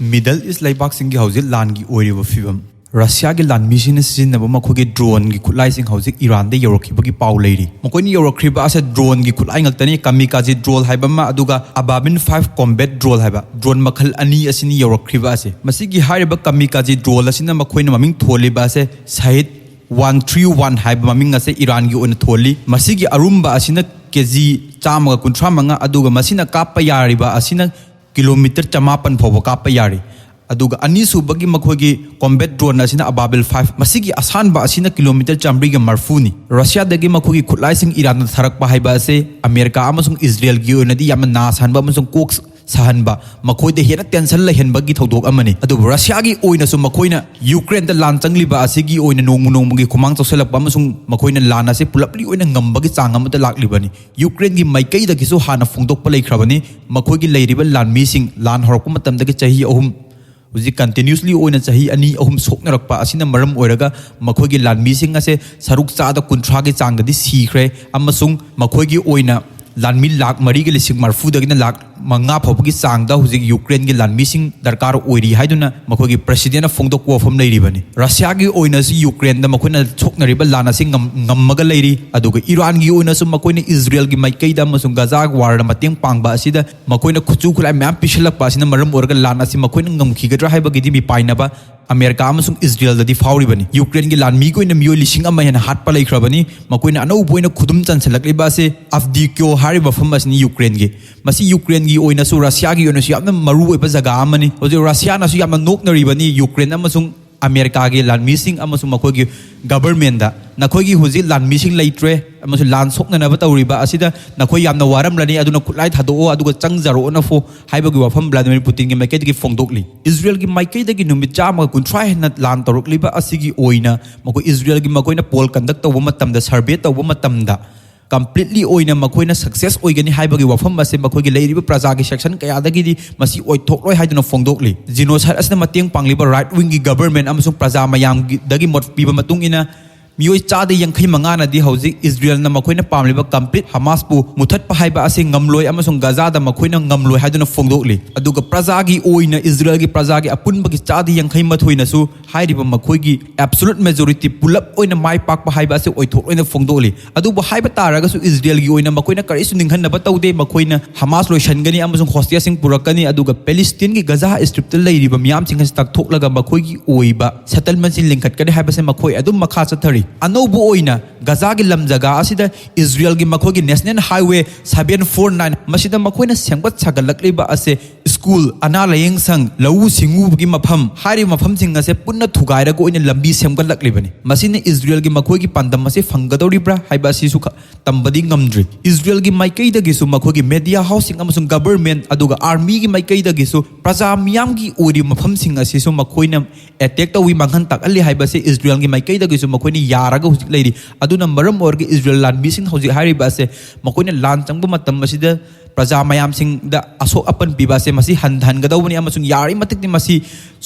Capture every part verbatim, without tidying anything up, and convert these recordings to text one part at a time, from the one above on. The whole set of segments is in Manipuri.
Middle East ꯂꯩꯕꯥꯛꯁꯤꯡꯒꯤ ꯍꯧꯖꯤꯛ ꯂꯥꯟꯒꯤ ꯑꯣꯏꯔꯤꯕ ꯐꯤꯕꯝ꯫ ꯔꯁꯤꯌꯥꯒꯤ ꯂꯥꯟꯃꯤꯁꯤꯡꯅ ꯁꯤꯖꯤꯟꯅꯕ ꯃꯈꯣꯏꯒꯤ ꯗ꯭ꯔꯣꯟꯒꯤ ꯈꯨꯠꯂꯥꯏꯁꯤꯡ ꯍꯧꯖꯤꯛ ꯏꯔꯥꯟꯗ ꯌꯧꯔꯛꯈꯤꯕꯒꯤ ꯄꯥꯎ ꯂꯩꯔꯤ꯫ ꯃꯈꯣꯏꯅ ꯌꯧꯔꯛꯈ꯭ꯔꯤꯕ ꯑꯁꯦ ꯗ꯭ꯔꯣꯟꯒꯤ ꯈꯨꯠꯂꯥꯏ ꯉꯥꯛꯇꯅꯤ, ꯀꯥꯃꯤꯀꯥꯖꯤ ꯗ꯭ꯔꯣꯟ ꯍꯥꯏꯕ ꯑꯃ, ꯑꯗꯨꯒ ꯑꯕꯥꯕꯤꯟ ꯐꯥꯏꯚ ꯀꯣꯝꯕꯦꯠ ꯗ꯭ꯔꯣꯟ ꯍꯥꯏꯕ ꯗ꯭ꯔꯣꯟ ꯃꯈꯜ ꯑꯅꯤ ꯑꯁꯤꯅꯤ ꯌꯧꯔꯛꯈ꯭ꯔꯤꯕ ꯑꯁꯦ꯫ ꯃꯁꯤꯒꯤ ꯍꯥꯏꯔꯤꯕ ꯀꯥꯃꯤꯀꯥꯖꯤ ꯗ꯭ꯔꯣꯟ ꯑꯁꯤꯅ ꯃꯈꯣꯏꯅ ꯃꯃꯤꯡ ꯊꯣꯜꯂꯤꯕ ꯑꯁꯦ ꯁꯍꯤꯗ ꯋꯥꯟ ꯊ꯭ꯔꯤ ꯋꯥꯟ ꯍꯥꯏꯕ ꯃꯃꯤꯡ ꯑꯁꯦ ꯏꯔꯥꯟꯒꯤ ꯑꯣꯏꯅ ꯊꯣꯜꯂꯤ꯫ ꯃꯁꯤꯒꯤ ꯑꯔꯨꯝꯕ ꯑꯁꯤꯅ ꯀꯦ ꯖꯤ ꯆꯥꯝꯃꯒ ꯀꯨꯟꯊ꯭ꯔꯥ ꯃꯉꯥ, ꯑꯗꯨꯒ ꯃꯁꯤꯅ ꯀꯥꯞꯄ ꯌꯥꯔꯤꯕ ꯑꯁꯤꯅ ꯀꯤꯂꯣꯃꯤꯇꯔ ꯆꯃꯥꯄꯟ ꯐꯥꯎꯕ ꯀꯥꯞꯄ ꯌꯥꯔꯤ꯫ ꯑꯗꯨꯒ ꯑꯅꯤꯁꯨꯕꯒꯤ ꯃꯈꯣꯏꯒꯤ ꯀꯣꯝꯕꯦꯠ ꯗ꯭ꯔꯣꯟ ꯑꯁꯤꯅ ꯑꯕꯥꯕꯤꯜ ꯐꯥꯏꯚ, ꯃꯁꯤꯒꯤ ꯑꯁꯥꯟꯕ ꯑꯁꯤꯅ ꯀꯤꯂꯣꯃꯤꯇꯔ ꯆꯥꯃꯔꯤꯒ ꯃꯔꯐꯨꯅꯤ꯫ ꯔꯁꯤꯌꯥꯗꯒꯤ ꯃꯈꯣꯏꯒꯤ ꯈꯨꯠꯂꯥꯏꯁꯤꯡ ꯏꯔꯥꯟꯗ ꯊꯥꯔꯛꯄ ꯍꯥꯏꯕ ꯑꯁꯤ ꯑꯃꯦꯔꯤꯀꯥ ꯑꯃꯁꯨꯡ ꯏꯖꯔꯦꯜꯒꯤ ꯑꯣꯏꯅꯗꯤ ꯌꯥꯝꯅ ꯅꯥ ꯁꯥꯍꯟꯕ ꯑꯃꯁꯨꯡ ꯀꯣꯛ ꯁꯥꯍꯟꯕ, ꯃꯈꯣꯏꯗ ꯍꯦꯟꯅ ꯇꯦꯟꯁꯟ ꯂꯩꯍꯟꯕꯒꯤ ꯊꯧꯗꯣꯛ ꯑꯃꯅꯤ꯫ ꯑꯗꯨꯕꯨ ꯔꯁꯤꯌꯥꯒꯤ ꯑꯣꯏꯅꯁꯨ ꯃꯈꯣꯏꯅ ꯌꯨꯀ꯭ꯔꯦꯟꯗ ꯂꯥꯟ ꯆꯪꯂꯤꯕ ꯑꯁꯤꯒꯤ ꯑꯣꯏꯅ ꯅꯣꯡꯃ ꯅꯣꯡꯃꯒꯤ ꯈꯨꯃꯥꯡ ꯆꯥꯎꯁꯤꯜꯂꯛꯄ ꯑꯃꯁꯨꯡ ꯃꯈꯣꯏꯅ ꯂꯥꯟ ꯑꯁꯤ ꯄꯨꯂꯞꯂꯤ ꯑꯣꯏꯅ ꯉꯝꯕꯒꯤ ꯆꯥꯡ ꯑꯃꯗ ꯂꯥꯛꯂꯤꯕꯅꯤ꯫ ꯌꯨꯀ꯭ꯔꯦꯟꯒꯤ ꯃꯥꯏꯀꯩꯗꯒꯤꯁꯨ ꯍꯥꯟꯅ ꯐꯣꯡꯗꯣꯛꯄ ꯂꯩꯈ꯭ꯔꯕꯅꯤ, ꯃꯈꯣꯏꯒꯤ ꯂꯩꯔꯤꯕ ꯂꯥꯟꯃꯤꯁꯤꯡ ꯂꯥꯟ ꯍꯧꯔꯛꯄ ꯃꯇꯝꯗꯒꯤ ꯆꯍꯤ ꯑꯍꯨꯝ, ꯍꯧꯖꯤꯛ ꯀꯟꯇꯤꯅ꯭ꯌꯨꯁꯂꯤ ꯑꯣꯏꯅ ꯆꯍꯤ ꯑꯅꯤ ꯑꯍꯨꯝ ꯁꯣꯛꯅꯔꯛꯄ ꯑꯁꯤꯅ ꯃꯔꯝ ꯑꯣꯏꯔꯒ ꯃꯈꯣꯏꯒꯤ ꯂꯥꯟꯃꯤꯁꯤꯡ ꯑꯁꯦ ꯁꯔꯨꯛ ꯆꯥꯗ ꯀꯨꯟꯊ꯭ꯔꯥꯒꯤ ꯆꯥꯡꯗꯗꯤ ꯁꯤꯈ꯭ꯔꯦ, ꯑꯃꯁꯨꯡ ꯃꯈꯣꯏꯒꯤ ꯑꯣꯏꯅ ꯂꯥꯟꯃꯤ ꯂꯥꯈ ꯃꯔꯤꯒ ꯂꯤꯁꯤꯡ ꯃꯔꯐꯨꯗꯒꯤꯅ ꯂꯥꯈ ꯃꯉꯥ ꯐꯥꯎꯕꯒꯤ ꯆꯥꯡꯗ ꯍꯧꯖꯤꯛ ꯌꯨꯀ꯭ꯔꯦꯟꯒꯤ ꯂꯥꯟꯃꯤꯁꯤꯡ ꯗꯔꯀꯥꯔ ꯑꯣꯏꯔꯤ ꯍꯥꯏꯗꯨꯅ ꯃꯈꯣꯏꯒꯤ ꯄ꯭ꯔꯁꯤꯗꯦꯟꯅ ꯐꯣꯡꯗꯣꯛꯄ ꯋꯥꯐꯝ ꯂꯩꯔꯤꯕꯅꯤ꯫ ꯔꯁꯤꯌꯥꯒꯤ ꯑꯣꯏꯅꯁꯨ ꯌꯨꯀ꯭ꯔꯦꯟꯗ ꯃꯈꯣꯏꯅ ꯁꯣꯛꯅꯔꯤꯕ ꯂꯥꯟ ꯑꯁꯤ ꯉꯝ-, ꯉꯝꯃꯒ ꯂꯩꯔꯤ, ꯑꯗꯨꯒ ꯏꯔꯥꯟꯒꯤ ꯑꯣꯏꯅꯁꯨ ꯃꯈꯣꯏꯅ ꯏꯖꯔꯦꯜꯒꯤ ꯃꯥꯏꯀꯩꯗ ꯑꯃꯁꯨꯡ ꯒꯖꯥ ꯋꯥꯔꯗ ꯃꯇꯦꯡ ꯄꯥꯡꯕ ꯑꯁꯤꯗ ꯃꯈꯣꯏꯅ ꯈꯨꯠꯁꯨ ꯈꯨꯠꯂꯥꯏ ꯃꯌꯥꯝ ꯄꯤꯁꯤꯜꯂꯛꯄ ꯑꯁꯤꯅ ꯃꯔꯝ ꯑꯣꯏꯔꯒ ꯂꯥꯟ ꯑꯁꯤ ꯃꯈꯣꯏꯅ ꯉꯝꯈꯤꯒꯗ꯭ꯔꯥ ꯍꯥꯏꯕꯒꯤꯗꯤ ꯃꯤꯄꯥꯏꯅꯕ ꯑꯃꯦꯔꯤꯀꯥ ꯑꯃꯁꯨꯡ ꯏꯖꯔꯦꯜꯗꯗꯤ ꯐꯥꯎꯔꯤꯕꯅꯤ꯫ ꯌꯨꯀ꯭ꯔꯦꯟꯒꯤ ꯂꯥꯟꯃꯤꯒꯤ ꯑꯣꯏꯅ ꯃꯤꯑꯣꯏ ꯂꯤꯁꯤꯡ ꯑꯃ ꯍꯦꯟꯅ ꯍꯥꯠꯄ ꯂꯩꯈ꯭ꯔꯕꯅꯤ꯫ ꯃꯈꯣꯏꯅ ꯑꯅꯧꯕ ꯑꯣꯏꯅ ꯈꯨꯗꯨꯝ ꯆꯟꯁꯤꯜꯂꯛꯂꯤꯕ ꯑꯁꯤ ꯑꯐꯗꯤꯀ꯭ꯌꯣ ꯍꯥꯏꯔꯤꯕ ꯃꯐꯝ ꯑꯁꯤꯅꯤ ꯌꯨꯀ꯭ꯔꯦꯟꯒꯤ꯫ ꯃꯁꯤ ꯌꯨꯀ꯭ꯔꯦꯟꯒꯤ ꯑꯣꯏꯅꯁꯨ ꯔꯁꯤꯌꯥꯒꯤ ꯑꯣꯏꯅꯁꯨ ꯌꯥꯝꯅ ꯃꯔꯨꯑꯣꯏꯕ ꯖꯒꯥ ꯑꯃꯅꯤ꯫ ꯍꯧꯖꯤꯛ ꯔꯁꯤꯌꯥꯅꯁꯨ ꯌꯥꯝꯅ ꯅꯣꯛꯅꯔꯤꯕꯅꯤ ꯌꯨꯀ꯭ꯔꯦꯟ ꯑꯃꯁꯨꯡ ꯑꯃꯦꯔꯤꯀꯥꯒꯤ ꯂꯥꯟꯃꯤꯁꯤꯡ ꯑꯃꯁꯨꯡ ꯃꯈꯣꯏꯒꯤ ꯒꯕꯔꯃꯦꯟꯗ, "ꯅꯈꯣꯏꯒꯤ ꯍꯧꯖꯤꯛ ꯂꯥꯟꯃꯤꯁꯤꯡ ꯂꯩꯇ꯭ꯔꯦ ꯑꯃꯁꯨꯡ ꯂꯥꯟ ꯁꯣꯛꯅꯅꯕ ꯇꯧꯔꯤꯕ ꯑꯁꯤꯗ ꯅꯈꯣꯏ ꯌꯥꯝꯅ ꯋꯥꯔꯝꯂꯅꯤ, ꯑꯗꯨꯅ ꯈꯨꯠꯂꯥꯏ ꯊꯥꯗꯣꯛꯑꯣ ꯑꯗꯨꯒ ꯆꯪꯖꯔꯛꯑꯣꯅ ꯐꯣ" ꯍꯥꯏꯕꯒꯤ ꯋꯥꯐꯝ ꯚ꯭ꯂꯥꯗꯤꯃꯤꯔ ꯄꯨꯇꯤꯟꯒꯤ ꯃꯥꯏꯀꯩꯗꯒꯤ ꯐꯣꯡꯗꯣꯛꯂꯤ꯫ ꯏꯖꯔꯦꯜꯒꯤ ꯃꯥꯏꯀꯩꯗꯒꯤ ꯅꯨꯃꯤꯠ ꯆꯥꯝꯃꯒ ꯀꯨꯟꯊ꯭ꯔꯥ ꯍꯦꯟꯅ ꯂꯥꯟ ꯇꯧꯔꯛꯂꯤꯕ ꯑꯁꯤꯒꯤ ꯑꯣꯏꯅ ꯃꯈꯣꯏ ꯏꯖꯔꯦꯜꯒꯤ ꯃꯈꯣꯏꯅ ꯄꯣꯜ ꯀꯟꯗꯛ ꯇꯧꯕ ꯃꯇꯝꯗ, ꯁꯔꯚꯦ ꯇꯧꯕ ꯃꯇꯝꯗ ꯀꯝꯄ꯭ꯂꯤꯠꯂꯤ ꯑꯣꯏꯅ ꯃꯈꯣꯏꯅ ꯁꯛꯁꯦꯁ ꯑꯣꯏꯒꯅꯤ ꯍꯥꯏꯕꯒꯤ ꯋꯥꯐꯝ ꯑꯁꯦ ꯃꯈꯣꯏꯒꯤ ꯂꯩꯔꯤꯕ ꯄ꯭ꯔꯖꯥꯒꯤ ꯁꯦꯛꯁꯟ ꯀꯌꯥꯗꯒꯤꯗꯤ ꯃꯁꯤ ꯑꯣꯏꯊꯣꯛꯂꯣꯏ ꯍꯥꯏꯗꯨꯅ ꯐꯣꯡꯗꯣꯛꯂꯤ꯫ ꯖꯤꯅꯣꯁꯥꯏꯠ ꯑꯁꯤꯅ ꯃꯇꯦꯡ ꯄꯥꯡꯂꯤꯕ ꯔꯥꯏꯠ ꯋꯤꯡꯒꯤ ꯒꯕꯔꯃꯦꯟ ꯑꯃꯁꯨꯡ ꯄ꯭ꯔꯖꯥ ꯃꯌꯥꯝꯒꯤꯗꯒꯤ ꯃꯣꯠ ꯄꯤꯕ ꯃꯇꯨꯡ ꯏꯟꯅ ꯃꯤꯑꯣꯏ ꯆꯥꯗ ꯌꯥꯡꯈꯩ ꯃꯉꯥꯅꯗꯤ ꯍꯧꯖꯤꯛ ꯏꯁꯔꯦꯜꯅ ꯃꯈꯣꯏꯅ ꯄꯥꯝꯂꯤꯕ ꯀꯝꯄ꯭ꯂꯤꯠ ꯍꯃꯥꯁꯄꯨ ꯃꯨꯊꯠꯄ ꯍꯥꯏꯕ ꯑꯁꯤ ꯉꯝꯂꯣꯏ ꯑꯃꯁꯨꯡ ꯒꯖꯥꯗ ꯃꯈꯣꯏꯅ ꯉꯝꯂꯣꯏ ꯍꯥꯏꯗꯨꯅ ꯐꯣꯡꯗꯣꯛꯂꯤ꯫ ꯑꯗꯨꯒ ꯄ꯭ꯔꯖꯥꯒꯤ ꯑꯣꯏꯅ ꯏꯁꯔꯦꯜꯒꯤ ꯄ꯭ꯔꯖꯥꯒꯤ ꯑꯄꯨꯟꯕꯒꯤ ꯆꯥꯗ ꯌꯥꯡꯈꯩ ꯃꯥꯊꯣꯏꯅꯁꯨ ꯍꯥꯏꯔꯤꯕ ꯃꯈꯣꯏꯒꯤ absolute majority ꯄꯨꯂꯞ ꯑꯣꯏꯅ ꯃꯥꯏ ꯄꯥꯛꯄ ꯍꯥꯏꯕ ꯑꯁꯤ ꯑꯣꯏꯊꯣꯛꯂꯣꯏꯅ ꯐꯣꯡꯗꯣꯛꯂꯤ꯫ ꯑꯗꯨꯕꯨ ꯍꯥꯏꯕ ꯇꯥꯔꯒꯁꯨ ꯏꯁꯔꯦꯜꯒꯤ ꯑꯣꯏꯅ ꯃꯈꯣꯏꯅ ꯀꯔꯤꯁꯨ ꯅꯤꯡꯍꯟꯅꯕ ꯇꯧꯗꯦ꯫ ꯃꯈꯣꯏꯅ ꯍꯃꯥꯁ ꯂꯣꯏꯁꯤꯟꯒꯅꯤ ꯑꯃꯁꯨꯡ ꯍꯣꯁꯇꯦꯖꯁꯤꯡ ꯄꯨꯔꯛꯀꯅꯤ, ꯑꯗꯨꯒ ꯄꯦꯂꯤꯁꯇꯤꯟꯒꯤ ꯒꯖꯥ ꯁ꯭ꯇ꯭ꯔꯤꯞꯇ ꯂꯩꯔꯤꯕ ꯃꯤꯌꯥꯝꯁꯤꯡ ꯑꯁꯤ ꯇꯛꯊꯣꯛꯂꯒ ꯃꯈꯣꯏꯒꯤ ꯑꯣꯏꯕ ꯁꯦꯇꯜꯃꯦꯟꯁꯤꯡ ꯂꯤꯡꯈꯠꯀꯅꯤ ꯍꯥꯏꯕꯁꯦ ꯃꯈꯣꯏ ꯑꯗꯨꯝ ꯃꯈꯥ ꯆꯠꯊꯔꯤ꯫ ꯑꯅꯧꯕ ꯑꯣꯏꯅ ꯒꯖꯥꯒꯤ ꯂꯝ ꯖꯒꯥ ꯑꯁꯤꯗ ꯏꯁꯔꯦꯜꯒꯤ ꯃꯈꯣꯏꯒꯤ National Highway seven four nine ꯃꯁꯤꯗ ꯃꯈꯣꯏꯅ ꯁꯦꯝꯒꯠ ꯁꯥꯒꯠꯂꯛꯂꯤꯕ ꯑꯁꯦ ꯁ꯭ꯀꯨꯜ, ꯑꯅꯥ ꯂꯥꯌꯦꯡꯁꯪ, ꯂꯧꯎ ꯁꯤꯡꯎꯕꯒꯤ ꯃꯐꯝ, ꯍꯥꯏꯔꯤꯕ ꯃꯐꯝꯁꯤꯡ ꯑꯁꯦ ꯄꯨꯟꯅ ꯊꯨꯒꯥꯏꯔꯒ ꯑꯣꯏꯅ ꯂꯝꯕꯤ ꯁꯦꯝꯒꯠꯂꯛꯂꯤꯕꯅꯤ꯫ ꯃꯁꯤꯅ ꯏꯁꯔꯦꯜꯒꯤ ꯃꯈꯣꯏꯒꯤ ꯄꯥꯟꯗꯝ ꯑꯁꯦ ꯐꯪꯒꯗꯧꯔꯤꯕ꯭ꯔꯥ ꯍꯥꯏꯕ ꯑꯁꯤꯁꯨ ꯈ-, ꯇꯝꯕꯗꯤ ꯉꯝꯗ꯭ꯔꯤ꯫ ꯏꯁꯔꯦꯜꯒꯤ ꯃꯥꯏꯀꯩꯗꯒꯤꯁꯨ ꯃꯈꯣꯏꯒꯤ ꯃꯦꯗꯤꯌꯥ ꯍꯥꯎꯁꯁꯤꯡ ꯑꯃꯁꯨꯡ ꯒꯕꯔꯃꯦꯟ ꯑꯗꯨꯒ ꯑꯥꯔꯃꯤꯒꯤ ꯃꯥꯏꯀꯩꯗꯒꯤꯁꯨ ꯄ꯭ꯔꯖꯥ ꯃꯤꯌꯥꯝꯒꯤ ꯑꯣꯏꯔꯤꯕ ꯃꯐꯝꯁꯤꯡ ꯑꯁꯤꯁꯨ ꯃꯈꯣꯏꯅ ꯑꯦꯇꯦꯛ ꯇꯧꯏ, ꯃꯥꯡꯍꯟ ꯇꯥꯛꯍꯜꯂꯤ ꯍꯥꯏꯕꯁꯦ ꯏꯁꯔꯦꯜꯒꯤ ꯃꯥꯏꯀꯩꯗꯒꯤꯁꯨ ꯃꯈꯣꯏꯅ ꯌꯥꯔꯒ ꯍꯧꯖꯤꯛ ꯂꯩꯔꯤ꯫ ꯑꯗꯨꯅ ꯃꯔꯝ ꯑꯣꯏꯔꯒ ꯏꯁꯔꯦꯜ ꯂꯥꯟꯃꯤꯁꯤꯡ ꯍꯧꯖꯤꯛ ꯍꯥꯏꯔꯤꯕ ꯑꯁꯦ ꯃꯈꯣꯏꯅ ꯂꯥꯟ ꯆꯪꯕ ꯃꯇꯝ ꯑꯁꯤꯗ ꯄ꯭ꯔꯖꯥ ꯃꯌꯥꯝꯁꯤꯡꯗ ꯑꯁꯣꯛ ꯑꯄꯟ ꯄꯤꯕ ꯑꯁꯦ ꯃꯁꯤ ꯍꯟꯊꯍꯟꯒꯗꯧꯕꯅꯤ ꯑꯃꯁꯨꯡ ꯌꯥꯔꯤꯕ ꯃꯇꯤꯛꯇꯤ ꯃꯁꯤ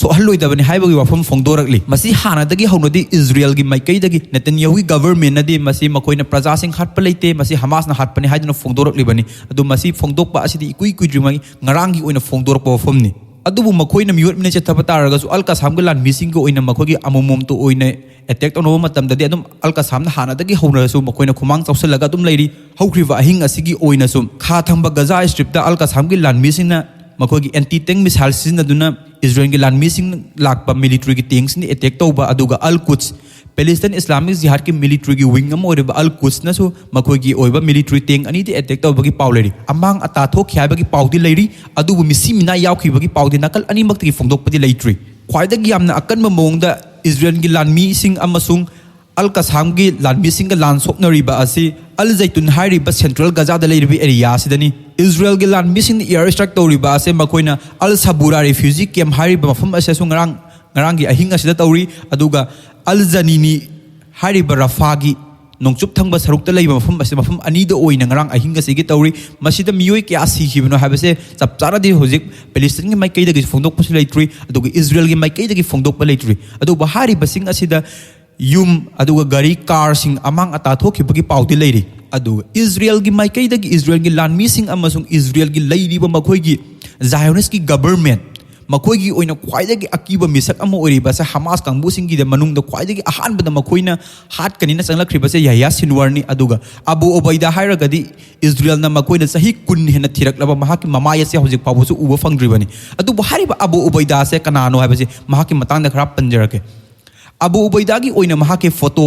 ꯁꯣꯛꯍꯜꯂꯣꯏꯗꯕꯅꯤ ꯍꯥꯏꯕꯒꯤ ꯋꯥꯐꯝ ꯐꯣꯡꯗꯣꯔꯛꯂꯤ꯫ ꯃꯁꯤ ꯍꯥꯟꯅꯗꯒꯤ ꯍꯧꯅꯗꯤ ꯏꯁꯔꯦꯜꯒꯤ ꯃꯥꯏꯀꯩꯗꯒꯤ ꯅꯦꯇꯟꯌꯥꯍꯨꯒꯤ ꯒꯕꯔꯃꯦꯟꯅꯗꯤ ꯃꯁꯤ ꯃꯈꯣꯏꯅ ꯄ꯭ꯔꯖꯥꯁꯤꯡ ꯍꯥꯠꯄ ꯂꯩꯇꯦ, ꯃꯁꯤ ꯍꯃꯥꯁꯅ ꯍꯥꯠꯄꯅꯤ ꯍꯥꯏꯗꯨꯅ ꯐꯣꯡꯗꯣꯔꯛꯂꯤꯕꯅꯤ꯫ ꯑꯗꯨ ꯃꯁꯤ ꯐꯣꯡꯗꯣꯛꯄ ꯑꯁꯤꯗꯤ ꯏꯀꯨꯏ ꯀꯨꯏꯗ꯭ꯔꯤꯉꯩ ꯉꯔꯥꯡꯒꯤ ꯑꯣꯏꯅ ꯐꯣꯡꯗꯣꯔꯛꯄ ꯋꯥꯐꯝꯅꯤ꯫ ꯑꯗꯨꯕꯨ ꯃꯈꯣꯏꯅ ꯃꯤꯑꯣꯠ ꯃꯤꯅꯩ ꯆꯠꯊꯕ ꯇꯥꯔꯒꯁꯨ ꯑꯜ ꯀꯁꯥꯝꯒꯤ ꯂꯥꯟꯃꯤꯁꯤꯡꯒꯤ ꯑꯣꯏꯅ ꯃꯈꯣꯏꯒꯤ ꯑꯃꯃꯝꯇ ꯑꯣꯏꯅ ꯑꯦꯇꯦꯛ ꯇꯧꯅꯕ ꯃꯇꯝꯗꯗꯤ ꯑꯗꯨꯝ ꯑꯜ ꯀꯁꯥꯝꯅ ꯍꯥꯟꯅꯗꯒꯤ ꯍꯧꯅꯔꯁꯨ ꯃꯈꯣꯏꯅ ꯈꯨꯃꯥꯡ ꯆꯥꯎꯁꯤꯜꯂꯒ ꯑꯗꯨꯝ ꯂꯩꯔꯤ꯫ ꯍꯧꯈ꯭ꯔꯤꯕ ꯑꯍꯤꯡ ꯑꯁꯤꯒꯤ ꯑꯣꯏꯅꯁꯨ ꯈꯥ ꯊꯪꯕ ꯒꯖꯥ ꯁ꯭ꯇ꯭ꯔꯤꯞꯇ ꯑꯜ ꯀꯁꯥꯝꯒꯤ ꯂꯥꯟꯃꯤꯁꯤꯡꯅ ꯃꯈꯣꯏꯒꯤ ꯑꯦꯟꯇꯤ ꯇꯦꯡ ꯃꯤꯁꯥꯏꯜ ꯁꯤꯖꯤꯟꯅꯗꯨꯅ ꯏꯁꯔꯦꯜꯒꯤ ꯂꯥꯟꯃꯤꯁꯤꯡ ꯂꯥꯛꯄ ꯃꯤꯂꯤꯇꯔꯤꯒꯤ ꯇꯦꯡꯁꯤꯡꯗ ꯑꯦꯇꯦꯛ ꯇꯧꯕ, ꯑꯗꯨꯒ ꯑꯜ ꯀꯨꯠꯁ, ꯄꯦꯂꯤꯁꯇꯥꯏꯟ ꯏꯁꯂꯥꯃꯤꯛ ꯖꯤꯍꯥꯗꯀꯤ ꯃꯤꯂꯤꯇꯔꯤꯒꯤ ꯋꯤꯡ ꯑꯃ ꯑꯣꯏꯔꯤꯕ ꯑꯜ ꯀꯨꯠꯁꯅꯁꯨ ꯃꯈꯣꯏꯒꯤ ꯑꯣꯏꯕ ꯃꯤꯂꯤꯇꯔꯤ ꯇꯦꯡ ꯑꯅꯤꯗ ꯑꯦꯇꯦꯛ ꯇꯧꯕꯒꯤ ꯄꯥꯎ ꯂꯩꯔꯤ꯫ ꯑꯃꯥꯡ ꯑꯇꯥ ꯊꯣꯛꯈꯤ ꯍꯥꯏꯕꯒꯤ ꯄꯥꯎꯗꯤ ꯂꯩꯔꯤ, ꯑꯗꯨꯕꯨ ꯃꯤꯁꯤ ꯃꯤꯅꯥ ꯌꯥꯎꯈꯤꯕꯒꯤ ꯄꯥꯎꯗꯤ ꯅꯥꯀꯜ ꯑꯅꯤꯃꯛꯇꯒꯤ ꯐꯣꯡꯗꯣꯛꯄꯗꯤ ꯂꯩꯇ꯭ꯔꯤ꯫ ꯈ꯭ꯋꯥꯏꯗꯒꯤ ꯌꯥꯝꯅ ꯑꯀꯟꯕ ꯃꯑꯣꯡꯗ ꯏꯁꯔꯦꯜꯒꯤ ꯂꯥꯟꯃꯤꯁꯤꯡ ꯑꯃꯁꯨꯡ ꯑꯜ ꯀꯁꯥꯝꯒꯤ ꯂꯥꯟꯃꯤꯁꯤꯡꯒ ꯂꯥꯟ ꯁꯣꯛꯅꯔꯤꯕ ꯑꯁꯤ ꯑꯜ ꯖꯩꯇꯨꯟ ꯍꯥꯏꯔꯤꯕ ꯁꯦꯟꯇ꯭ꯔꯦꯜ ꯒꯖꯥꯗ ꯂꯩꯔꯤꯕ ꯑꯦꯔꯤꯌꯥ ꯑꯁꯤꯗꯅꯤ꯫ ꯏꯁꯔꯦꯜꯒꯤ ꯂꯥꯟꯃꯤꯁꯤꯡꯅ ꯏꯌꯥꯔ ꯁ꯭ꯇ꯭ꯔꯥꯏꯛ ꯇꯧꯔꯤꯕ ꯑꯁꯤ ꯃꯈꯣꯏꯅ ꯑꯜ ꯁꯕꯨꯔꯥ ꯔꯤꯐ꯭ꯌꯨꯖꯤ ꯀꯦꯝ ꯍꯥꯏꯔꯤꯕ ꯃꯐꯝ ꯑꯁꯤꯁꯨ ꯉꯔꯥꯡ, ꯉꯔꯥꯡꯒꯤ ꯑꯍꯤꯡ ꯑꯁꯤꯗ ꯇꯧꯔꯤ꯫ ꯑꯗꯨꯒ ꯑꯜ ꯖꯅꯤꯅꯤ ꯍꯥꯏꯔꯤꯕ ꯔꯐꯥꯒꯤ ꯅꯣꯡꯆꯨꯞ ꯊꯪꯕ ꯁꯔꯨꯛꯇ ꯂꯩꯕ ꯃꯐꯝ ꯑꯁꯤ, ꯃꯐꯝ ꯑꯅꯤꯗ ꯑꯣꯏꯅ ꯉꯔꯥꯡ ꯑꯍꯤꯡ ꯑꯁꯤꯒꯤ ꯇꯧꯔꯤ꯫ ꯃꯁꯤꯗ ꯃꯤꯑꯣꯏ ꯀꯌꯥ ꯁꯤꯈꯤꯕꯅꯣ ꯍꯥꯏꯕꯁꯦ ꯆꯞ ꯆꯥꯅꯗꯤ ꯍꯧꯖꯤꯛ ꯄꯦꯂꯤꯁꯇꯤꯟꯒꯤ ꯃꯥꯏꯀꯩꯗꯒꯤ ꯐꯣꯡꯗꯣꯛꯄꯁꯨ ꯂꯩꯇ꯭ꯔꯤ, ꯑꯗꯨꯒ ꯏꯁꯔꯦꯜꯒꯤ ꯃꯥꯏꯀꯩꯗꯒꯤ ꯐꯣꯡꯗꯣꯛꯄ ꯂꯩꯇ꯭ꯔꯤ꯫ ꯑꯗꯨꯕꯨ ꯍꯥꯏꯔꯤꯕꯁꯤꯡ ꯑꯁꯤꯗ ꯌꯨꯝ, ꯑꯗꯨꯒ ꯒꯥꯔꯤ, ꯀꯥꯔꯁꯤꯡ ꯑꯃꯥꯡ ꯑꯇꯥ ꯊꯣꯛꯈꯤꯕꯒꯤ ꯄꯥꯎꯗꯤ ꯂꯩꯔꯤ꯫ ꯑꯗꯨꯒ ꯏꯖꯔꯦꯜꯒꯤ ꯃꯥꯏꯀꯩꯗꯒꯤ ꯏꯖꯔꯦꯜꯒꯤ ꯂꯥꯟꯃꯤꯁꯤꯡ ꯑꯃꯁꯨꯡ ꯏꯖꯔꯦꯜꯒꯤ ꯂꯩꯔꯤꯕ ꯃꯈꯣꯏꯒꯤ ꯖꯥꯏꯑꯣꯅꯤꯁꯀꯤ ꯒꯕꯔꯃꯦꯟ, ꯃꯈꯣꯏꯒꯤ ꯑꯣꯏꯅ ꯈ꯭ꯋꯥꯏꯗꯒꯤ ꯑꯀꯤꯕ ꯃꯤꯁꯛ ꯑꯃ ꯑꯣꯏꯔꯤꯕ ꯑꯁꯦ ꯍꯃꯥꯁ ꯀꯥꯡꯕꯨꯁꯤꯡꯒꯤꯗ ꯃꯅꯨꯡꯗ ꯈ꯭ꯋꯥꯏꯗꯒꯤ ꯑꯍꯥꯟꯕꯗ ꯃꯈꯣꯏꯅ ꯍꯥꯠꯀꯅꯤꯅ ꯆꯪꯂꯛꯈ꯭ꯔꯤꯕꯁꯦ ꯌꯥꯍꯌꯥ ꯁꯤꯟꯋꯥꯔꯅꯤ꯫ ꯑꯗꯨꯒ ꯑꯕꯨ ꯎꯕꯩꯗꯥ ꯍꯥꯏꯔꯒꯗꯤ ꯏꯖꯔꯦꯜꯅ ꯃꯈꯣꯏꯅ ꯆꯍꯤ ꯀꯨꯟ ꯍꯦꯟꯅ ꯊꯤꯔꯛꯂꯕ ꯃꯍꯥꯛꯀꯤ ꯃꯃꯥꯏ ꯑꯁꯦ ꯍꯧꯖꯤꯛ ꯐꯥꯎꯕꯁꯨ ꯎꯕ ꯐꯪꯗ꯭ꯔꯤꯕꯅꯤ꯫ ꯑꯗꯨꯕꯨ ꯍꯥꯏꯔꯤꯕ ꯑꯕꯨ ꯎꯕꯩꯗꯥ ꯑꯁꯦ ꯀꯅꯥꯅꯣ ꯍꯥꯏꯕꯁꯤ ꯃꯍꯥꯛꯀꯤ ꯃꯇꯥꯡꯗ ꯈꯔ ꯄꯟꯖꯔꯛꯀꯦ꯫ ꯑꯕꯨ ꯎꯕꯩꯗꯥꯒꯤ ꯑꯣꯏꯅ ꯃꯍꯥꯛꯀꯤ ꯐꯣꯇꯣ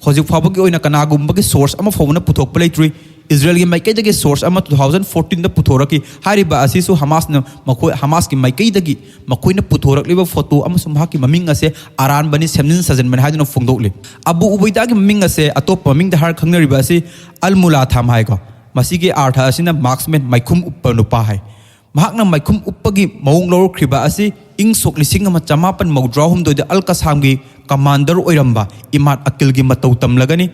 ꯍꯧꯖꯤꯛ ꯐꯥꯎꯕꯒꯤ ꯑꯣꯏꯅ ꯀꯅꯥꯒꯨꯝꯕꯒꯤ ꯁꯣꯔꯁ ꯑꯃ ꯐꯥꯎꯕꯅ ꯄꯨꯊꯣꯛꯄ ꯂꯩꯇ꯭ꯔꯤ꯫ ꯏꯖꯔꯦꯜꯒꯤ ꯃꯥꯏꯀꯩꯗꯒꯤ ꯁꯣꯔꯁ ꯑꯃ ꯇꯨ ꯊꯥꯎꯖꯟ ꯐꯣꯔꯇꯤꯟꯗ ꯄꯨꯊꯣꯔꯛꯈꯤ꯫ ꯍꯥꯏꯔꯤꯕ ꯑꯁꯤꯁꯨ ꯍꯃꯥꯁꯅ ꯃꯈꯣꯏ, ꯍꯃꯥꯁꯀꯤ ꯃꯥꯏꯀꯩꯗꯒꯤ ꯃꯈꯣꯏꯅ ꯄꯨꯊꯣꯔꯛꯂꯤꯕ ꯐꯣꯇꯣ ꯑꯃꯁꯨꯡ ꯃꯍꯥꯛꯀꯤ ꯃꯃꯤꯡ ꯑꯁꯦ ꯑꯔꯥꯟꯕꯅꯤ, ꯁꯦꯝꯖꯤꯟ ꯁꯥꯖꯤꯟꯕꯅꯤ ꯍꯥꯏꯗꯨꯅ ꯐꯣꯡꯗꯣꯛꯂꯤ꯫ ꯑꯕꯨ ꯎꯕꯩꯗꯥꯒꯤ ꯃꯃꯤꯡ ꯑꯁꯦ ꯑꯇꯣꯞꯄ ꯃꯃꯤꯡꯗ ꯍꯥꯏꯔ ꯈꯪꯅꯔꯤꯕ ꯑꯁꯤ ꯑꯜ ꯃꯨꯂꯥꯊꯥꯝ ꯍꯥꯏꯀꯣ꯫ ꯃꯁꯤꯒꯤ ꯑꯥꯔꯊ ꯑꯁꯤꯅ ꯃꯥꯔꯛꯁꯃꯦꯟ, ꯃꯥꯏꯈꯨꯝ ꯎꯞꯄ ꯅꯨꯄꯥ ꯍꯥꯏ꯫ ꯃꯍꯥꯛꯅ ꯃꯥꯏꯈꯨꯝ ꯎꯞꯄꯒꯤ ꯃꯑꯣꯡ ꯂꯧꯔꯛꯈ꯭ꯔꯤꯕ ꯑꯁꯤ ꯏꯪ ꯁꯣꯛ ꯂꯤꯁꯤꯡ ꯑꯃ ꯆꯃꯥꯄꯟ ꯃꯧꯗ꯭ꯔꯥ ꯍꯨꯝꯗꯣꯏꯗ ꯑꯜ ꯀꯁꯥꯝꯒꯤ ꯀꯃꯥꯟꯗꯔ ꯑꯣꯏꯔꯝꯕ ꯏꯃꯥꯗ ꯑꯀꯤꯜꯒꯤ ꯃꯇꯧ ꯇꯝꯂꯒꯅꯤ꯫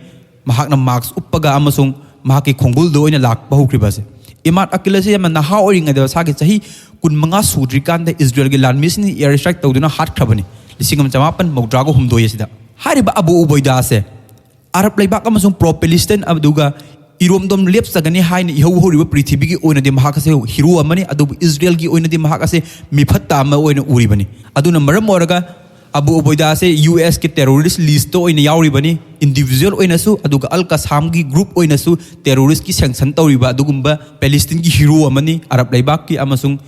ꯃꯍꯥꯛꯅ ꯃꯥꯛꯁ ꯎꯞꯄꯒ ꯑꯃꯁꯨꯡ ꯃꯍꯥꯛꯀꯤ ꯈꯣꯡꯒꯨꯜꯗ ꯑꯣꯏꯅ ꯂꯥꯛꯄ ꯍꯧꯈ꯭ꯔꯤꯕ ꯑꯁꯦ꯫ ꯏꯃꯥꯗ ꯑꯀꯤꯜ ꯑꯁꯤ ꯌꯥꯝꯅ ꯅꯍꯥ ꯑꯣꯏꯔꯤꯉꯩꯗ, ꯃꯁꯥꯒꯤ ꯆꯍꯤ ꯀꯨꯟꯃꯉꯥ ꯁꯨꯗ꯭ꯔꯤꯀꯥꯟꯗ ꯏꯖꯔꯦꯜꯒꯤ ꯂꯥꯟꯃꯤꯁꯤꯡꯅ ꯏꯌꯔ ꯁ꯭ꯇ꯭ꯔꯥꯏꯛ ꯇꯧꯗꯨꯅ ꯍꯥꯠꯈ꯭ꯔꯕꯅꯤ, ꯂꯤꯁꯤꯡ ꯑꯃ ꯆꯃꯥꯄꯟ ꯃꯧꯗ꯭ꯔꯥꯒ ꯍꯨꯝꯗꯣꯏ ꯑꯁꯤꯗ꯫ ꯍꯥꯏꯔꯤꯕ ꯑꯕꯨ ꯎꯕꯩꯗꯥ ꯑꯁꯦ ꯑꯔꯕ ꯂꯩꯕꯥꯛ ꯑꯃꯁꯨꯡ ꯄ꯭ꯔꯣ ꯄꯦꯂꯤꯁꯇꯥꯏꯟ ꯑꯗꯨꯒ ꯏꯔꯣꯝꯗꯣꯝ ꯂꯦꯞꯆꯒꯅꯤ ꯍꯥꯏꯅ ꯏꯍꯧ ꯍꯧꯔꯤꯕ ꯄ꯭ꯔꯤꯊꯤꯕꯤꯒꯤ ꯑꯣꯏꯅꯗꯤ ꯃꯍꯥꯛ ꯑꯁꯦ ꯍꯤꯔꯣ ꯑꯃꯅꯤ, ꯑꯗꯨꯕꯨ ꯏꯖꯔꯦꯜꯒꯤ ꯑꯣꯏꯅꯗꯤ ꯃꯍꯥꯛ ꯑꯁꯦ ꯃꯤꯐꯠꯇ ꯑꯃ ꯑꯣꯏꯅ ꯎꯔꯤꯕꯅꯤ꯫ ꯑꯗꯨꯅ ꯃꯔꯝ ꯑꯣꯏꯔꯒ ꯑꯕꯨ ꯎꯕꯩꯗꯥ ꯑꯁꯦ ꯌꯨ ꯑꯦꯁꯀꯤ ꯇꯦꯔꯣꯔꯤꯁ ꯂꯤꯁꯇ ꯑꯣꯏꯅ ꯌꯥꯎꯔꯤꯕꯅꯤ, ꯏꯟꯗꯤꯚꯤꯖꯨꯋꯦꯜ ꯑꯣꯏꯅꯁꯨ, ꯑꯗꯨꯒ ꯑꯜ ꯀꯁꯥꯝꯒꯤ ꯒ꯭ꯔꯨꯞ ꯑꯣꯏꯅꯁꯨ ꯇꯦꯔꯣꯔꯤꯁꯀꯤ ꯁꯦꯡꯁꯟ ꯇꯧꯔꯤꯕ ꯑꯗꯨꯒꯨꯝꯕ ꯄꯦꯂꯤꯁꯇꯤꯟꯒꯤ ꯍꯤꯔꯣ ꯑꯃꯅꯤ꯫ ꯑꯔꯕ ꯂꯩꯕꯥꯛꯀꯤ ꯑꯃꯁꯨꯡ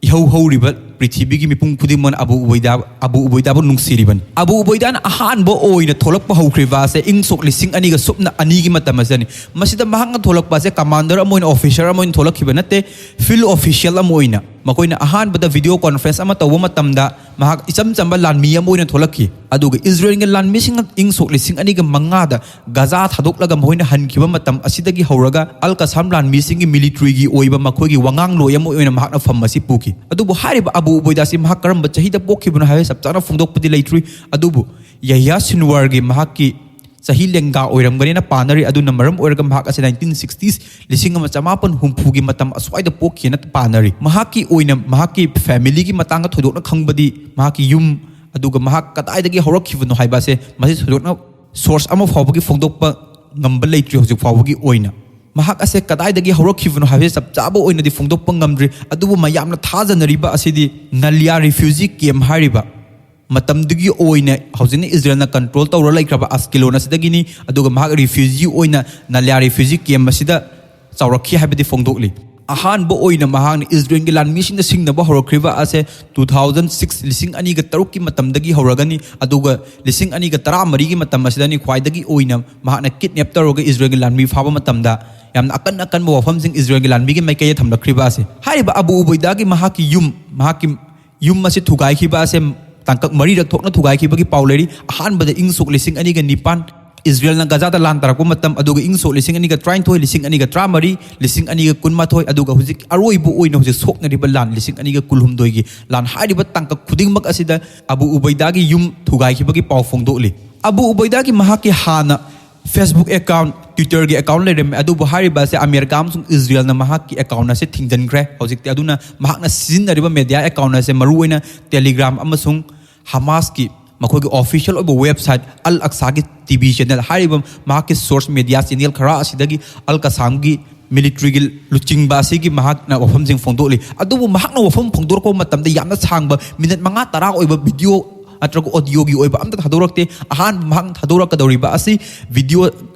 ꯏꯍꯧ ꯍꯧꯔꯤꯕ ꯄ꯭ꯔꯤꯊꯤꯕꯤꯒꯤ ꯃꯤꯄꯨꯝ ꯈꯨꯗꯤꯡꯃꯛꯅ ꯑꯕꯨ ꯎꯕꯩꯗꯥ, ꯑꯕꯨ ꯎꯕꯩꯗꯥꯕꯨ ꯅꯨꯡꯁꯤꯔꯤꯕꯅꯤ꯫ ꯑꯕꯨ ꯎꯕꯩꯗꯥꯅ ꯑꯍꯥꯟꯕ ꯑꯣꯏꯅ ꯊꯣꯛꯂꯛꯄ ꯍꯧꯈ꯭ꯔꯤꯕ ꯑꯁꯦ ꯏꯪ ꯁꯣꯛ ꯂꯤꯁꯤꯡ ꯑꯅꯤꯒ ꯁꯨꯞꯅ ꯑꯅꯤꯒꯤ ꯃꯇꯝ ꯑꯁꯤꯗꯅꯤ꯫ ꯃꯁꯤꯗ ꯃꯍꯥꯛꯅ ꯊꯣꯛꯂꯛꯄ ꯑꯁꯦ ꯀꯃꯥꯟꯗꯔ ꯑꯃ ꯑꯣꯏꯅ, ꯑꯣꯐꯤꯁꯔ ꯑꯃ ꯑꯣꯏꯅ ꯊꯣꯛꯂꯛꯈꯤꯕ ꯅꯠꯇꯦ, ꯐꯤꯜꯗ ꯑꯣꯐꯤꯁꯤꯌꯦꯜ ꯑꯃ ꯑꯣꯏꯅ꯫ ꯃꯈꯣꯏꯅ ꯑꯍꯥꯟꯕꯗ ꯚꯤꯗꯤꯑꯣ ꯀꯣꯟꯐ꯭ꯔꯦꯟꯁ ꯑꯃ ꯇꯧꯕ ꯃꯇꯝꯗ ꯃꯍꯥꯛ ꯏꯆꯝ ꯆꯝꯕ ꯂꯥꯟꯃꯤ ꯑꯃ ꯑꯣꯏꯅ ꯊꯣꯛꯂꯛꯈꯤ꯫ ꯑꯗꯨꯒ ꯏꯖꯔꯦꯜꯒꯤ ꯂꯥꯟꯃꯤꯁꯤꯡꯅ ꯏꯪ ꯁꯣꯛ ꯂꯤꯁꯤꯡ ꯑꯅꯤꯒ ꯃꯉꯥꯗ ꯒꯥꯖꯥ ꯊꯥꯗꯣꯛꯂꯒ ꯃꯈꯣꯏꯅ ꯍꯟꯈꯤꯕ ꯃꯇꯝ ꯑꯁꯤꯗꯒꯤ ꯍꯧꯔꯒ ꯑꯜ ꯀꯁꯥꯝ ꯂꯥꯟꯃꯤꯁꯤꯡꯒꯤ ꯃꯤꯂꯤꯇ꯭ꯔꯤꯒꯤ ꯑꯣꯏꯕ ꯃꯈꯣꯏꯒꯤ ꯋꯥꯉꯥꯡꯂꯣꯏ ꯑꯃ ꯑꯣꯏꯅ ꯃꯍꯥꯛꯅ ꯐꯝ ꯑꯁꯤ ꯄꯨꯈꯤ꯫ ꯑꯗꯨꯕꯨ ꯍꯥꯏꯔꯤꯕ ꯑꯕꯨ ꯎꯕꯩꯗꯥ ꯑꯁꯤ ꯃꯍꯥꯛ ꯀꯔꯝꯕ ꯆꯍꯤꯗ ꯄꯣꯛꯈꯤꯕꯅꯣ ꯍꯥꯏꯕ ꯆꯞ ꯆꯥꯅ ꯐꯣꯡꯗꯣꯛꯄꯗꯤ ꯂꯩꯇ꯭ꯔꯤ꯫ ꯑꯗꯨꯕꯨ ꯌꯍꯌꯥ ꯁꯤꯟꯋꯥꯔꯒꯤ ꯃꯍꯥꯛꯀꯤ ꯆꯍꯤ ꯂꯦꯡꯒꯥ ꯑꯣꯏꯔꯝꯒꯅꯤꯅ ꯄꯥꯅꯔꯤ꯫ ꯑꯗꯨꯅ ꯃꯔꯝ ꯑꯣꯏꯔꯒ ꯃꯍꯥꯛ ꯑꯁꯤ ꯅꯥꯏꯟꯇꯤꯟ ꯁꯤꯛꯁꯇꯤꯁ, ꯂꯤꯁꯤꯡ ꯑꯃ ꯆꯃꯥꯄꯟ ꯍꯨꯝꯐꯨꯒꯤ ꯃꯇꯝ ꯑꯁ꯭ꯋꯥꯏꯗ ꯄꯣꯛꯈꯤꯅ ꯄꯥꯅꯔꯤ꯫ ꯃꯍꯥꯛꯀꯤ ꯑꯣꯏꯅ ꯃꯍꯥꯛꯀꯤ ꯐꯦꯃꯤꯂꯤꯒꯤ ꯃꯇꯥꯡꯗ ꯊꯣꯏꯗꯣꯛꯅ ꯈꯪꯕꯗꯤ ꯃꯍꯥꯛꯀꯤ ꯌꯨꯝ, ꯑꯗꯨꯒ ꯃꯍꯥꯛ ꯀꯗꯥꯏꯗꯒꯤ ꯍꯧꯔꯛꯈꯤꯕꯅꯣ ꯍꯥꯏꯕ ꯑꯁꯦ ꯃꯁꯤ ꯊꯣꯏꯗꯣꯛꯅ source ꯑꯃ ꯐꯥꯎꯕꯒꯤ ꯐꯣꯡꯗꯣꯛꯄ ꯉꯝꯕ ꯂꯩꯇ꯭ꯔꯤ ꯍꯧꯖꯤꯛ ꯐꯥꯎꯕꯒꯤ ꯑꯣꯏꯅ꯫ ꯃꯍꯥꯛ ꯑꯁꯦ ꯀꯗꯥꯏꯗꯒꯤ ꯍꯧꯔꯛꯈꯤꯕꯅꯣ ꯍꯥꯏꯕꯁꯦ ꯆꯞ ꯆꯥꯕ ꯑꯣꯏꯅꯗꯤ ꯐꯣꯡꯗꯣꯛꯄ ꯉꯝꯗ꯭ꯔꯤ꯫ ꯑꯗꯨꯕꯨ ꯃꯌꯥꯝꯅ ꯊꯥꯖꯅꯔꯤꯕ ꯑꯁꯤꯗꯤ ꯅꯥꯂꯤꯌꯥ refugee camp ꯍꯥꯏꯔꯤꯕ ꯃꯇꯝꯗꯨꯒꯤ ꯑꯣꯏꯅ ꯍꯧꯖꯤꯛꯅ ꯏꯖꯔꯦꯜꯅ control ꯇꯧꯔ ꯂꯩꯈ꯭ꯔꯕ ꯑꯁꯀꯦꯂꯣꯟ ꯑꯁꯤꯗꯒꯤꯅꯤ꯫ ꯑꯗꯨꯒ ꯃꯍꯥꯛ refugee ꯑꯣꯏꯅ ꯅꯥꯂꯤꯌꯥ refugee camp ꯑꯁꯤꯗ ꯆꯥꯎꯔꯛꯈꯤ ꯍꯥꯏꯕꯗꯤ ꯐꯣꯡꯗꯣꯛꯂꯤ꯫ ꯑꯍꯥꯟꯕ ꯑꯣꯏꯅ ꯃꯍꯥꯛꯅ ꯏꯖꯔꯦꯜꯒꯤ ꯂꯥꯟꯃꯤꯁꯤꯡꯅ ꯁꯤꯡꯅꯕ ꯍꯧꯔꯛꯈꯤꯕ ꯑꯁꯦ two thousand six, ꯂꯤꯁꯤꯡ ꯑꯅꯤꯒ ꯇꯔꯨꯛꯀꯤ ꯃꯇꯝꯗꯒꯤ ꯍꯧꯔꯒꯅꯤ꯫ ꯑꯗꯨꯒ ꯂꯤꯁꯤꯡ ꯑꯅꯤꯒ ꯇꯔꯥꯃꯔꯤꯒꯤ ꯃꯇꯝ ꯑꯁꯤꯗꯅꯤ ꯈ꯭ꯋꯥꯏꯗꯒꯤ ꯑꯣꯏꯅ ꯃꯍꯥꯛꯅ kidnap ꯇꯧꯔꯒ ꯏꯖꯔꯦꯜꯒꯤ ꯂꯥꯟꯃꯤ ꯐꯥꯕ ꯃꯇꯝꯗ ꯌꯥꯝꯅ ꯑꯀꯟ ꯑꯀꯟꯕ ꯋꯥꯐꯝꯁꯤꯡ ꯏꯖꯔꯦꯜꯒꯤ ꯂꯥꯟꯃꯤꯒꯤ ꯃꯥꯏꯀꯩꯗ ꯊꯝꯂꯛꯈ꯭ꯔꯤꯕ ꯑꯁꯦ꯫ ꯍꯥꯏꯔꯤꯕ ꯑꯕꯨ ꯎꯕꯩꯗꯥꯒꯤ ꯃꯍꯥꯛꯀꯤ ꯌꯨꯝ, ꯃꯍꯥꯛꯀꯤ ꯌꯨꯝ ꯑꯁꯤ ꯊꯨꯒꯥꯏꯈꯤꯕ ꯑꯁꯦ ꯇꯥꯡꯀꯛ ꯃꯔꯤꯔꯛ ꯊꯣꯛꯅ ꯊꯨꯒꯥꯏꯈꯤꯕꯒꯤ ꯄꯥꯎ ꯂꯩꯔꯤ꯫ ꯑꯍꯥꯟꯕꯗ ꯏꯪ ꯁꯣꯛ ꯂꯤꯁꯤꯡ ꯑꯅꯤꯒ ꯅꯤꯄꯥꯟ ꯏꯖꯔꯦꯜꯅ ꯒꯖꯥꯗ ꯂꯥꯟ ꯇꯥꯔꯛꯄ ꯃꯇꯝ, ꯑꯗꯨꯒ ꯏꯪ ꯁꯣꯛ ꯂꯤꯁꯤꯡ ꯑꯅꯤꯒ ꯇꯔꯥꯅꯤꯊꯣꯏ, ꯂꯤꯁꯤꯡ ꯑꯅꯤꯒ ꯇꯔꯥꯃꯔꯤ, ꯂꯤꯁꯤꯡ ꯑꯅꯤꯒ ꯀꯨꯟꯃꯥꯊꯣꯏ, ꯑꯗꯨꯒ ꯍꯧꯖꯤꯛ ꯑꯔꯣꯏꯕ ꯑꯣꯏꯅ ꯍꯧꯖꯤꯛ ꯁꯣꯛꯅꯔꯤꯕ ꯂꯥꯟ ꯂꯤꯁꯤꯡ ꯑꯅꯤꯒ ꯀꯨꯟꯍꯨꯝꯗꯣꯏꯒꯤ ꯂꯥꯟ꯫ ꯍꯥꯏꯔꯤꯕ ꯇꯥꯡꯀꯛ ꯈꯨꯗꯤꯡꯃꯛ ꯑꯁꯤꯗ ꯑꯕꯨ ꯎꯕꯩꯗꯥꯒꯤ ꯌꯨꯝ ꯊꯨꯒꯥꯏꯈꯤꯕꯒꯤ ꯄꯥꯎ ꯐꯣꯡꯗꯣꯛꯂꯤ꯫ ꯑꯕꯨ ꯎꯕꯩꯗꯥꯒꯤ ꯃꯍꯥꯛꯀꯤ ꯍꯥꯟꯅ Facebook account, Twitter-ꯒꯤ account ꯂꯩꯔꯝꯃꯤ, ꯑꯗꯨꯕꯨ ꯍꯥꯏꯔꯤꯕ ꯑꯁꯦ ꯑꯃꯦꯔꯤꯀꯥ ꯑꯃꯁꯨꯡ ꯏꯖꯔꯦꯜꯅ ꯃꯍꯥꯛꯀꯤ account ꯑꯁꯦ ꯊꯤꯡꯖꯤꯟꯈ꯭ꯔꯦ ꯍꯧꯖꯤꯛꯇꯤ꯫ ꯑꯗꯨꯅ ꯃꯍꯥꯛꯅ ꯁꯤꯖꯤꯟꯅꯔꯤꯕ media account ꯑꯁꯦ ꯃꯔꯨꯑꯣꯏꯅ Telegram ꯑꯃꯁꯨꯡ ꯍꯃꯥꯁꯀꯤ ꯃꯈꯣꯏꯒꯤ official ꯑꯣꯏꯕ website ꯑꯜ ꯑꯛꯁꯥꯒꯤ ꯇꯤꯚꯤ channel ꯍꯥꯏꯔꯤꯕ ꯃꯍꯥꯛꯀꯤ source media channel ꯈꯔ ꯑꯁꯤꯗꯒꯤ ꯑꯜ ꯀꯁꯥꯝꯒꯤ military-ꯒꯤ ꯂꯨꯆꯤꯡꯕ ꯑꯁꯤꯒꯤ ꯃꯍꯥꯛꯅ ꯋꯥꯐꯝꯁꯤꯡ ꯐꯣꯡꯗꯣꯛꯂꯤ꯫ ꯑꯗꯨꯕꯨ ꯃꯍꯥꯛꯅ ꯋꯥꯐꯝ ꯐꯣꯡꯗꯣꯔꯛꯄ ꯃꯇꯝꯗ ꯌꯥꯝꯅ ꯁꯥꯡꯕ, minute ꯃꯉꯥ ꯇꯔꯥ ꯑꯣꯏꯕ video ꯅꯠꯇ꯭ꯔꯒ audio-ꯒꯤ ꯑꯣꯏꯕ ꯑꯝꯇ ꯊꯥꯗꯣꯔꯛꯇꯦ꯫ ꯑꯍꯥꯟꯕ ꯃꯍꯥꯛꯅ ꯊꯥꯗꯣꯔꯛꯀꯗꯧꯔꯤꯕ ꯑꯁꯤ video,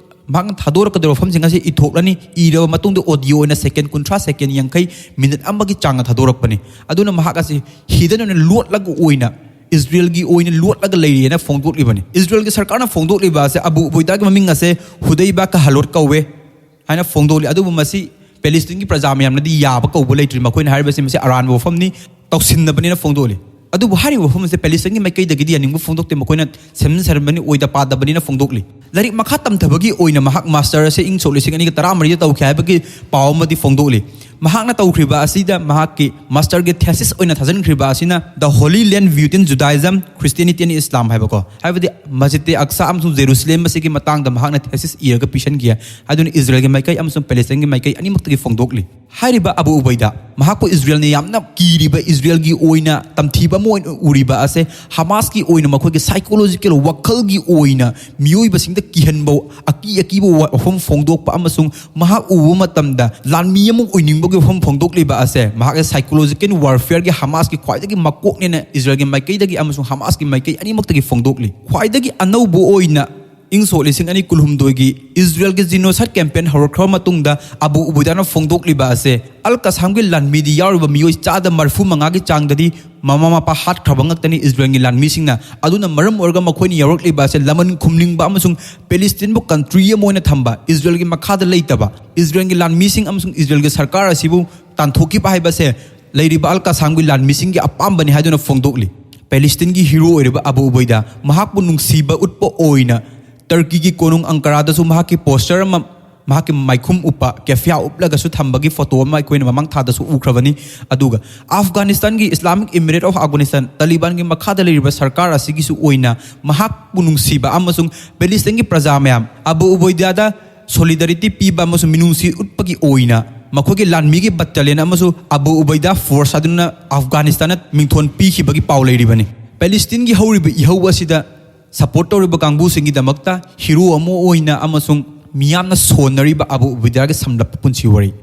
ꯃꯍꯥꯛꯅ ꯊꯥꯗꯣꯔꯛꯀꯗꯧꯔꯤꯕ ꯋꯥꯐꯝꯁꯤꯡ ꯑꯁꯤ ꯏꯊꯣꯛꯂꯅꯤ꯫ ꯏꯔꯕ ꯃꯇꯨꯡꯗ audio ꯑꯣꯏꯅ second ꯀꯨꯟꯊ꯭ꯔꯥ, second ꯌꯥꯡꯈꯩ, minute ꯑꯃꯒꯤ ꯆꯥꯡꯅ ꯊꯥꯗꯣꯔꯛꯄꯅꯤ꯫ ꯑꯗꯨꯅ ꯃꯍꯥꯛ ꯑꯁꯤ hidden ꯑꯣꯏꯅ ꯂꯣꯠꯂꯒ ꯑꯣꯏꯅ ꯏꯖꯔꯦꯜꯒꯤ ꯑꯣꯏꯅ ꯂꯣꯠꯂꯒ ꯂꯩꯔꯤꯅ ꯐꯣꯡꯗꯣꯛꯂꯤꯕꯅꯤ꯫ ꯏꯖꯔꯦꯜꯒꯤ ꯁꯔꯀꯥꯔꯅ ꯐꯣꯡꯗꯣꯛꯂꯤꯕ ꯑꯁꯦ ꯑꯕꯨ ꯎꯕꯩꯗꯥꯒꯤ ꯃꯃꯤꯡ ꯑꯁꯦ ꯍꯨꯗꯩꯕ ꯀꯍꯂꯣꯠ ꯀꯧꯋꯦ ꯍꯥꯏꯅ ꯐꯣꯡꯗꯣꯛꯂꯤ꯫ ꯑꯗꯨꯕꯨ ꯃꯁꯤ ꯄꯦꯂꯦꯁꯇꯤꯟꯒꯤ ꯄ꯭ꯔꯖꯥ ꯃꯌꯥꯝꯅꯗꯤ ꯌꯥꯕ ꯀꯧꯕ ꯂꯩꯇ꯭ꯔꯤ꯫ ꯃꯈꯣꯏꯅ ꯍꯥꯏꯔꯤꯕꯁꯤ ꯃꯁꯤ ꯑꯔꯥꯟꯕ ꯋꯥꯐꯝꯅꯤ, ꯇꯧꯁꯤꯟꯅꯕꯅꯤꯅ ꯐꯣꯡꯗꯣꯛꯂꯤ꯫ ꯑꯗꯨꯕꯨ ꯍꯥꯏꯔꯤꯕ ꯋꯥꯐꯝ ꯑꯁꯦ ꯄꯦꯂꯦꯁꯇꯤꯟꯒꯤ ꯃꯥꯏꯀꯩꯗꯒꯤꯗꯤ ꯌꯥꯅꯤꯡꯕ ꯐꯣꯡꯗꯣꯛꯇꯦ꯫ ꯃꯈꯣꯏꯅ ꯁꯦꯝꯖꯤꯟ ꯁꯥꯖꯤꯟꯕꯅꯤ, ꯑꯣꯏꯗ ꯄꯥꯗꯕꯅꯤꯅ ꯐꯣꯡꯗꯣꯛꯂꯤ꯫ ꯂꯥꯏꯔꯤꯛ ꯃꯈꯥ ꯇꯝꯊꯕꯒꯤ ꯑꯣꯏꯅ ꯃꯍꯥꯛ master ꯑꯁꯦ ꯏꯪ ꯁꯣꯛ ꯂꯤꯁꯤꯡ ꯑꯅꯤꯒ ꯇꯔꯥꯃꯔꯤꯗ ꯇꯧꯈꯤ ꯍꯥꯏꯕꯒꯤ ꯄꯥꯎ ꯑꯃꯗꯤ ꯐꯣꯡꯗꯣꯛꯂꯤ꯫ ꯃꯍꯥꯛꯅ ꯇꯧꯈ꯭ꯔꯤꯕ ꯑꯁꯤꯗ ꯃꯍꯥꯛꯀꯤ ꯃꯥꯁꯇꯔꯒꯤ ꯊꯦꯁꯤꯁ ꯑꯣꯏꯅ ꯊꯥꯖꯤꯟꯈ꯭ꯔꯤꯕ ꯑꯁꯤꯅ The Holy Land Built in Judaism, Christianity and Islam ꯍꯥꯏꯕꯀꯣ, ꯍꯥꯏꯕꯗꯤ ꯃꯁꯖꯤꯗ ꯑꯛꯁꯥ ꯑꯃꯁꯨꯡ ꯖꯦꯔꯨꯁꯂꯦꯝ ꯑꯁꯤꯒꯤ ꯃꯇꯥꯡꯗ ꯃꯍꯥꯛꯅ ꯊꯦꯁꯤꯁ ꯏꯔꯒ ꯄꯤꯁꯟꯈꯤ꯫ ꯑꯗꯨꯅ ꯏꯁꯔꯥꯌꯦꯜꯒꯤ ꯃꯥꯏꯀꯩ ꯑꯃꯁꯨꯡ ꯄꯦꯂꯦꯁꯇꯥꯏꯟꯒꯤ ꯃꯥꯏꯀꯩ ꯑꯅꯤꯃꯛꯇꯒꯤ ꯐꯣꯡꯗꯣꯛꯂꯤ꯫ ꯍꯥꯏꯔꯤꯕ ꯑꯕꯨ ꯎꯕꯩꯗ, ꯃꯍꯥꯛꯄꯨ ꯏꯁꯔꯥꯌꯦꯜꯅ ꯌꯥꯝꯅ ꯀꯤꯔꯤꯕ, ꯏꯁꯔꯥꯌꯦꯜꯒꯤ ꯑꯣꯏꯅ ꯇꯝꯊꯤꯕ ꯑꯃ ꯑꯣꯏꯅ ꯎꯔꯤꯕ ꯑꯁꯦ, ꯍꯃꯥꯁꯀꯤ ꯑꯣꯏꯅ ꯃꯈꯣꯏꯒꯤ ꯁꯥꯏꯀꯣꯂꯣꯖꯤꯀꯦꯜ, ꯋꯥꯈꯜꯒꯤ ꯑꯣꯏꯅ ꯃꯤꯑꯣꯏꯕꯁꯤꯡꯗ ꯀꯤꯍꯟꯕ, ꯑꯀꯤ ꯑꯀꯤꯕ ꯋꯥꯐꯝ ꯐꯣꯡꯗꯣꯛꯄ ꯑꯃꯁꯨꯡ ꯃꯍꯥꯛ ꯎꯕ ꯃꯇꯝꯗ ꯂꯥꯟꯃꯤ ꯑꯃ ꯑꯣꯏꯅꯤꯡꯕꯒꯤ ꯋꯥꯐꯝ ꯐꯣꯡꯗꯣꯛꯂꯤꯕ ꯑꯁꯦ, ꯃꯍꯥꯛꯁꯦ ꯁꯥꯏꯀꯣꯂꯣꯖꯤꯀꯦꯜ ꯋꯥꯔꯐꯤꯌꯔꯒꯤ ꯍꯃꯥꯁꯀꯤ ꯈ꯭ꯋꯥꯏꯗꯒꯤ ꯃꯀꯣꯛꯅꯦꯅ ꯏꯁꯔꯥꯌꯦꯜꯒꯤ ꯃꯥꯏꯀꯩꯗꯒꯤ ꯑꯃꯁꯨꯡ ꯍꯃꯥꯁꯀꯤ ꯃꯥꯏꯀꯩ ꯑꯅꯤꯃꯛꯇꯒꯤ ꯐꯣꯡꯗꯣꯛꯂꯤ꯫ ꯈ꯭ꯋꯥꯏꯗꯒꯤ ꯑꯅꯧꯕ ꯑꯣꯏꯅ ꯏꯪ ꯁꯣꯛ ꯂꯤꯁꯤꯡ ꯑꯅꯤ ꯀꯨꯟꯍꯨꯝꯗꯣꯏꯒꯤ ꯏꯁꯔꯥꯌꯦꯜꯒꯤ ꯖꯤꯅꯣꯁꯥꯏꯠ ꯀꯦꯝꯄꯦꯟ ꯍꯧꯔꯛꯈ꯭ꯔꯕ ꯃꯇꯨꯡꯗ, ꯑꯕꯨ ꯎꯕꯩꯗꯥꯅ ꯐꯣꯡꯗꯣꯛꯂꯤꯕ ꯑꯁꯦ, ꯑꯜ ꯀꯁꯥꯝꯒꯤ ꯂꯥꯟꯃꯤꯗꯤ ꯌꯥꯎꯔꯤꯕ ꯃꯤꯑꯣꯏ ꯆꯥꯗ ꯃꯔꯤꯐꯨ ꯃꯉꯥꯒꯤ ꯆꯥꯡꯗꯗꯤ ꯃꯃꯥ ꯃꯄꯥ ꯍꯥꯠꯈ꯭ꯔꯕ ꯉꯥꯛꯇꯅꯤ ꯏꯁꯔꯥꯌꯦꯜꯒꯤ ꯂꯥꯟꯃꯤꯁꯤꯡꯅ꯫ ꯑꯗꯨꯅ ꯃꯔꯝ ꯑꯣꯏꯔꯒ ꯃꯈꯣꯏꯅ ꯌꯥꯎꯔꯛꯂꯤꯕ ꯑꯁꯦ ꯂꯃꯟ ꯈꯨꯝꯅꯤꯡꯕ ꯑꯃꯁꯨꯡ ꯄꯦꯂꯦꯁꯇꯤꯟꯕꯨ ꯀꯟꯇ꯭ꯔꯤ ꯑꯃ ꯑꯣꯏꯅ ꯊꯝꯕ, ꯏꯁꯔꯥꯌꯦꯜꯒꯤ ꯃꯈꯥꯗ ꯂꯩꯇꯕ, ꯏꯁꯔꯥꯌꯦꯜꯒꯤ ꯂꯥꯟꯃꯤꯁꯤꯡ ꯑꯃꯁꯨꯡ ꯏꯁꯔꯥꯌꯦꯜꯒꯤ ꯁꯔꯀꯥꯔ ꯑꯁꯤꯕꯨ ꯇꯥꯟꯊꯣꯛꯈꯤꯕ ꯍꯥꯏꯕꯁꯦ ꯂꯩꯔꯤꯕ ꯑꯜ ꯀꯁꯥꯝꯒꯤ ꯂꯥꯟꯃꯤꯁꯤꯡꯒꯤ ꯑꯄꯥꯝꯕꯅꯤ ꯍꯥꯏꯗꯨꯅ ꯐꯣꯡꯗꯣꯛꯂꯤ꯫ ꯄꯦꯂꯦꯁꯇꯤꯟꯒꯤ ꯍꯤꯔꯣ ꯑꯣꯏꯔꯤꯕ ꯑꯕꯨ ꯎꯕꯩꯗꯥ ꯃꯍꯥꯛꯄꯨ ꯅꯨꯡꯁꯤꯕ ꯎꯠꯄ ꯑꯣꯏꯅ ꯇꯔꯀꯤꯒꯤ ꯀꯣꯅꯨꯡ ꯑꯪꯀꯥꯔꯥꯗꯁꯨ ꯃꯍꯥꯛꯀꯤ ꯄꯣꯁꯇꯔ ꯑꯃ, ꯃꯍꯥꯛꯀꯤ ꯃꯥꯏꯈꯨꯝ ꯎꯞꯄ, ꯀꯦꯐꯤꯌꯥ ꯎꯞꯂꯒꯁꯨ ꯊꯝꯕꯒꯤ ꯐꯣꯇꯣ ꯑꯃ ꯑꯩꯈꯣꯏꯅ ꯃꯃꯥꯡ ꯊꯥꯗꯁꯨ ꯎꯈ꯭ꯔꯕꯅꯤ꯫ ꯑꯗꯨꯒ ꯑꯐꯒꯥꯅꯤꯁꯇꯥꯟꯒꯤ ꯏꯁꯂꯥꯃꯤꯛ ꯏꯃꯤꯔꯦꯠ ꯑꯣꯐ ꯑꯐꯒꯥꯅꯤꯁꯇꯥꯟ, ꯇꯥꯂꯤꯕꯥꯟꯒꯤ ꯃꯈꯥꯗ ꯂꯩꯔꯤꯕ ꯁꯔꯀꯥꯔ ꯑꯁꯤꯒꯤꯁꯨ ꯑꯣꯏꯅ ꯃꯍꯥꯛꯄꯨ ꯅꯨꯡꯁꯤꯕ ꯑꯃꯁꯨꯡ ꯄꯦꯂꯦꯁꯇꯤꯟꯒꯤ ꯄ꯭ꯔꯖꯥ ꯃꯌꯥꯝ ꯑꯕꯨ ꯎꯕꯩꯗꯥꯗ ꯁꯣꯂꯤꯗꯥꯔꯤꯇꯤ ꯄꯤꯕ ꯑꯃꯁꯨꯡ ꯃꯤꯅꯨꯡꯁꯤ ꯎꯠꯄꯒꯤ ꯑꯣꯏꯅ ꯃꯈꯣꯏꯒꯤ ꯂꯥꯟꯃꯤꯒꯤ ꯕꯠꯇꯥꯂꯤꯌꯟ ꯑꯃꯁꯨꯡ ꯑꯕꯨ ꯎꯕꯩꯗꯥ ꯐꯣꯔꯁ ꯍꯥꯏꯗꯨꯅ ꯑꯐꯒꯥꯅꯤꯁꯇꯥꯟꯅ ꯃꯤꯡꯊꯣꯟ ꯄꯤꯈꯤꯕꯒꯤ ꯄꯥꯎ ꯂꯩꯔꯤꯕꯅꯤ꯫ ꯄꯦꯂꯦꯁꯇꯤꯟꯒꯤ ꯍꯧꯔꯤꯕ ꯏꯍꯧ ꯑꯁꯤꯗ ꯁꯄꯣꯔꯠ ꯇꯧꯔꯤꯕ ꯀꯥꯡꯕꯨꯁꯤꯡꯒꯤꯗꯃꯛꯇ ꯍꯤꯔꯣ ꯑꯃ ꯑꯣꯏꯅ ꯑꯃꯁꯨꯡ ꯃꯤꯌꯥꯝꯅ ꯁꯣꯟꯅꯔꯤꯕ ꯑꯕꯨ ꯎꯕꯩꯗꯥꯒꯤ ꯁꯝꯂꯞꯄ ꯄꯨꯟꯁꯤ ꯋꯥꯔꯤ꯫